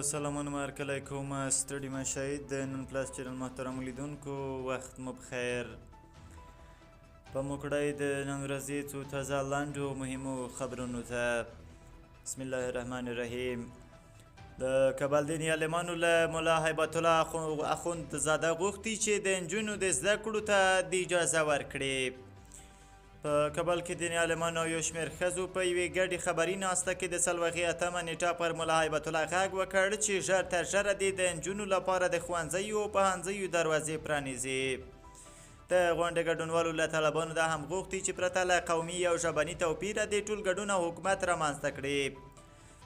سلامونو هرکلی کوم. ستړي مه شئ. د نن پلس چینل محترمو لیدونکو، وخت مو بخیر. په مو کړی د نن ورځې څو تازه لنډو مهمو خبرونو ته. بسم الله الرحمن الرحیم. د کابل دیني عالمانو له ملا هیبت الله اخوندزاده غوښتي چې د نجونو د زده کړو ته د اجازه ورکړي. په کابل کې دیني عالمانو او یو شمېر ښځو په یوې ګډې خبري ناسته کې د سلواغې 8مه نېټه پر ملا هیبت الله غږ وکړ چې ژر تر ژره دې د نجونو لپاره د ښوونځیو او پوهنځیو دروازې پرانیزي. د غونډې ګډونوالو له طالبانو دا هم غوښتي چې پرته له قومي او ژبني توپیره دې ټول ګډونه حکومت رامنځته کړي.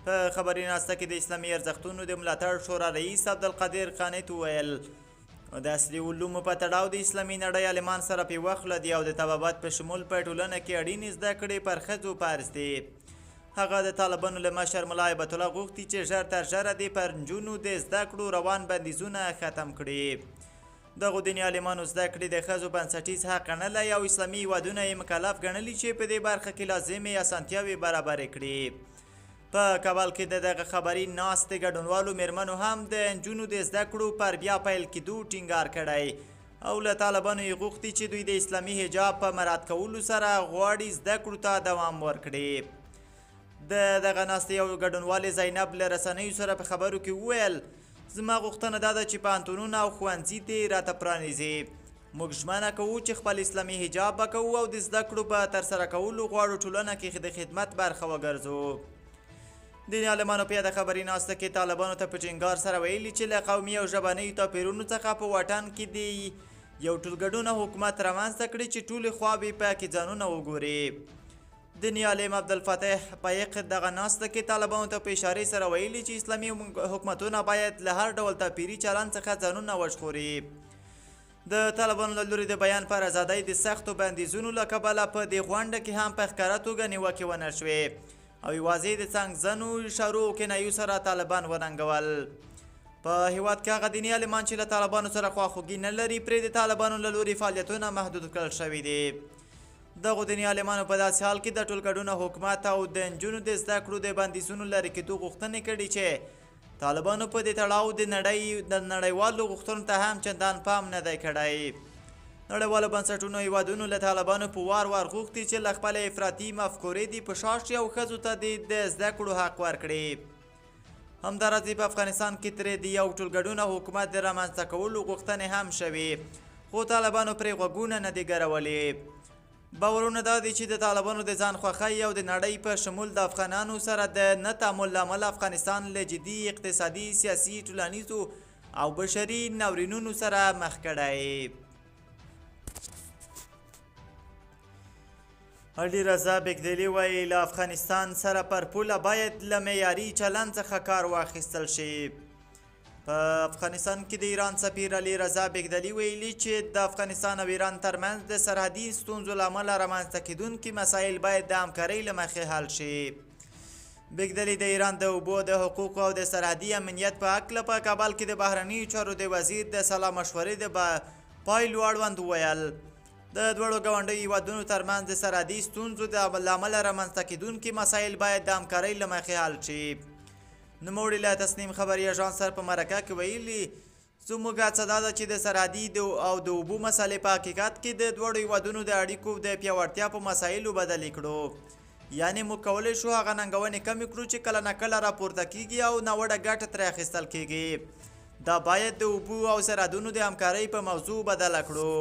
په خبري ناسته کې د اسلامي ارزښتونو د ملاتړ شورا رئیس عبدالقادر قانت وویل، د عصري علومو په تړاو د اسلامي نړۍ عالمان سره پیوخله دي او د طبابت په شمول په ټولنه کې اړینې زده کړې پر ښځو فرض دي. هغه د طالبانو له مشر ملا هیبت الله غوښتي چې ژر تر ژره دې پر نجونو د زده کړو روان بندیزونه ختم کړي. دغو دیني عالمانو زده کړې د ښځو بنسټیز حق ګڼلی او اسلامي هیوادونه یې مکلف ګڼلي چې په دې برخه کې لازمې اسانتیاوې برابرې کړي. په کابل کې د دغه خبري ناستې ګډونوالو میرمنو هم د نجونو د زده کړو پر بیا پیل کېدو ټینګار کړی او له طالبانو یې غوښتي چې دوی د اسلامي حجاب په مراعات کولو سره غواړي زده کړو ته دوام ورکړي. د دغه ناستې یو ګډونوالې زینب له رسنیو سره په خبرو کې وویل، زما غوښتنه دا ده چې پوهنتونونه او ښوونځي دې راته پرانیزي. موږ ژمنه کوو چې خپل اسلامي حجاب به کوو او د زده کړو په ترسره کولو غواړو ټولنه کې د خدمت برخه وګرځو. دیني عالمانو په یاده خبري ناسته کې طالبانو ته په ټینګار سره ویلي چې له قومي او ژبنیو توپیرونو څخه په واټن کې دې یو ټولګډونه حکومت رامنځته کړي چې ټولې خواوې پکې ځانونه وګوري. دیني عالم عبدالفتح پیق دغه ناسته کې طالبانو ته په اشارې سره ویلي چې اسلامي حکومتونه باید له هر ډول توپیري چلند څخه ځانونه وژغوري. د طالبانو له لوري د بیان پر ازادۍ د سختو بندیزونو له کبله په دې غونډه کې هم په ښکاره توګه نیوکې ونه شوې او یوازې د څنګ زنو اشارو او کنایو سره طالبان وننګول. په هیواد کې هغه دیني عالمان چې له طالبانو سره خواخوږي نه لري پرې د طالبانو له لوري فعالیتونه محدود کړل شوي دي. دغو دیني عالمانو په داسې حال کې د ټولګډونه حکومت او د نجونو د زده کړو د بندیزونو لرې کېدو غوښتنې کړي چې طالبانو په دې تړاو د نړیوالو غوښتنو ته هم چندان پام نه دی کړی. نړیوالو بنسټونو هیوادونو له طالبانو په وار وار غوښتي چې له خپلې افراطي مفکورې دې په شا شي او ښځو ته دې د زده کړو حق ورکړي. همداراز په افغانستان کې ترې د یو ټولګډونه حکومت د رامنځته کولو غوښتنې هم شوې، خو طالبانو پرې غوږونه نه دي ګرولي. باورونه دا دي چې د طالبانو د ځان خوښۍ او د نړۍ په شمول د افغانانو سره د نه تعامل له امله افغانستان له جدي اقتصادي، سیاسي، ټولنیزو او بشري ناورینونو سره مخ کړی. علي رضا بېګدلي وایي له افغانستان سره پر پوله باید له معیاري چلند څخه کار واخیستل شي. په افغانستان کې د ایران سفیر علي رضا بېګدلي ویلي چې د افغانستان او ایران ترمنځ د سرحدي ستونزو له امله رامنځته کېدونکي مسایل باید د همکارۍ له مخې حل شي. بېګدلي د ایران د اوبو د حقوقو او د سرحدي امنیت په هکله په کابل کې د بهرنیو چارو د وزیر د سلا مشورې د پایلو اړوند وویل، د دواړو ګاونډیو هیوادونو ترمنځ د سرحدي ستونزو د له امله رامنځته کېدونکي مسایل باید د همکارۍ له مخې حل شي. نوموړي له تسنیم خبري اژانس سره په مرکه کې ویلي، زموږ هڅه دا ده چې د سرحدي او د اوبو مسالې په حقیقت کې د دواړو هیوادونو د اړیکو د پیاوړتیا په مسایلو بدلې کړو، یعنې موږ کولی شو هغه ننګونې کمې کړو چې کله ناکله راپورته کیږي او ناوړه ګټه ترې اخیستل کیږي. دا باید د اوبو او سرحدونو د همکارۍ په موضوع بدله کړو.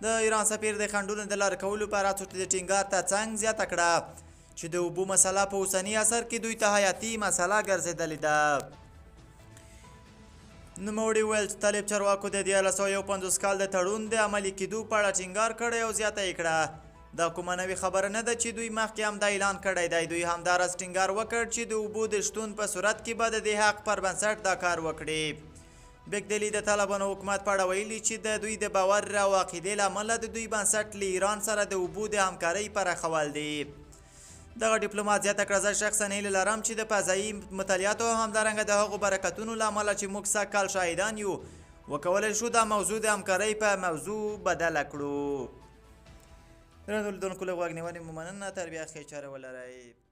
د ایران سفیر د خنډونو د لرې کولو پر هڅو د ټینګار ترڅنګ زیاته کړه چې د اوبو مسله په اوسني عصر کې دوی ته حیاتي مسله ګرځېدلې ده. نوموړي وویل چې طالب چارواکو د 1351 کال د تړون د عملي کېدو په اړه ټینګار کړی او زیاته یې کړه، دا کومه نوې خبره نه ده چې دوی مخکې هم دا اعلان کړی دی. دوی همداراز ټینګار وکړ چې د اوبو د شتون په صورت کې به د دې حق پر بنسټ دا کار وکړي. بېګدلي د طالبانو حکومت په اړه ویلي چې د دوی د باور او عقیدې له امله د دوی بنسټ له ایران سره د اوبو د همکارۍ پراخول دي. دغه ډیپلومات زیاته کړه، زه شخصا هیله لرم چې د فضایي مطالعاتو او همدارنګه د هغو برکتونو له امله چې موږ سږ کال شاهدان یو وکولی شو دا موضوع د همکارۍ په موضوع بدله کړو. درنو لیدونکو له غوږ نیونې مو مننه. تر بیا ښې چارې ولرئ.